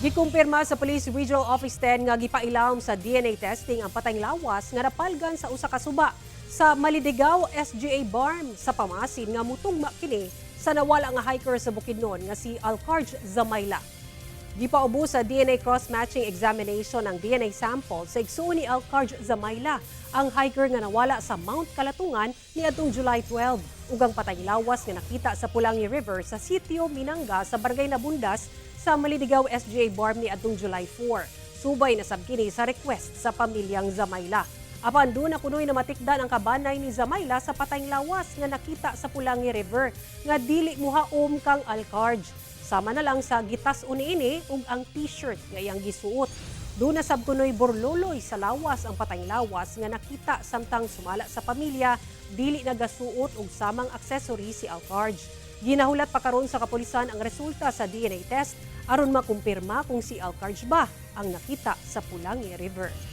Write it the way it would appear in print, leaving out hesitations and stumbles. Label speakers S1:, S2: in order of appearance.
S1: Gikumpirma sa Police Regional Office 10 nga gipailawom sa DNA testing ang patayng lawas nga napalgan sa usa ka suba sa Malidigaw SGA Barm sa Pamasin nga mutungma kini sa nawala nga hiker sa Bukidnon nga si Alcarj Zamayla. Gipaubo sa DNA cross-matching examination ang DNA sample sa igsuon ni Alcarj Zamayla, ang hiker nga nawala sa Mount Kalatungan niadtong July 12, ug ang patayng lawas nga nakita sa Pulangi River sa Sitio Minanga sa Barangay Nabundas sa Malidigaw SGA Barm niadtong July 4. Subay na sab kini sa request sa pamilyang Zamayla. Apan duna kunoy namatikdan ang kabanay ni Zamayla sa patayng lawas nga nakita sa Pulangi River nga dili muhaom kang Alcarj. Sama na lang sa gitas-on niini ug ang T-shirt nga iyang gisuot. Duna sab kunoy borloloy sa lawas ang patayng lawas nga nakita samtang sumala sa pamilya, dili nagasuot og samang accessory si Alcarj. Ginahulat pa karon sa kapulisan ang resulta sa DNA test aron makumpirma kung si Alcarj ba ang nakita sa Pulangi River.